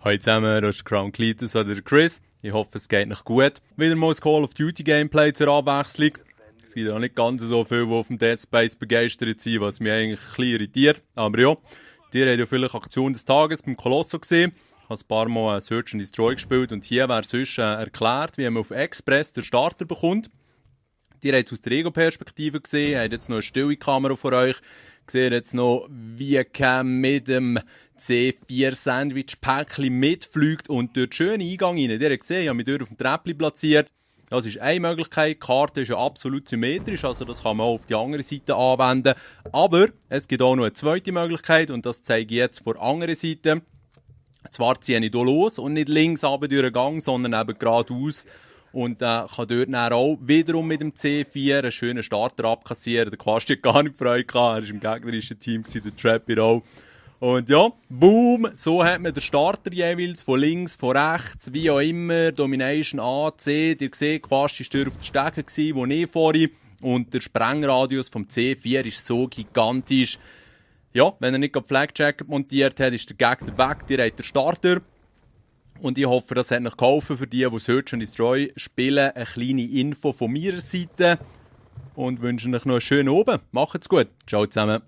Hallo zusammen, das ist Crown Cletus oder Chris. Ich hoffe, es geht noch gut. Wieder mal ein Call of Duty Gameplay zur Abwechslung. Es gibt ja nicht ganz so viele, die auf dem Dead Space begeistert sind, was mich eigentlich ein bisschen irritiert. Aber ja, die haben ja vielleicht Aktion des Tages beim Colosso gesehen. Ich habe ein paar Mal Search and Destroy gespielt und hier wäre sonst erklärt, wie man auf Express den Starter bekommt. Die habt es aus der Ego-Perspektive gesehen, habt jetzt noch eine stille Kamera vor euch. Seht jetzt noch, wie Cam mit dem C4-Sandwich-Päckchen mitfliegt und durch den schönen Eingang rein. Ihr habt gesehen, ich habe mich dort auf dem Treppchen platziert. Das ist eine Möglichkeit. Die Karte ist ja absolut symmetrisch, also das kann man auch auf die andere Seite anwenden. Aber es gibt auch noch eine zweite Möglichkeit und das zeige ich jetzt von der anderen Seite. Zwar ziehe ich hier los und nicht links runter durch den Gang, sondern eben geradeaus. Und kann dort dann auch wiederum mit dem C4 einen schönen Starter abkassieren. Der Quast hat gar nicht Freude gehabt. Er war im gegnerischen Team, der Trapper auch. Und ja, boom, so hat man den Starter jeweils von links, von rechts, wie auch immer. Domination A, C. Ihr seht, Quast war auf der Stege, wo ich vorhin. Und der Sprengradius vom C4 ist so gigantisch. Ja, wenn er nicht gerade Flagjacket montiert hat, ist der Gegner weg. Ihr habt den Starter. Und ich hoffe, das hat euch geholfen für die Search and Destroy spielen. Eine kleine Info von meiner Seite. Und wünsche euch noch einen schönen Abend. Macht's gut. Ciao zusammen.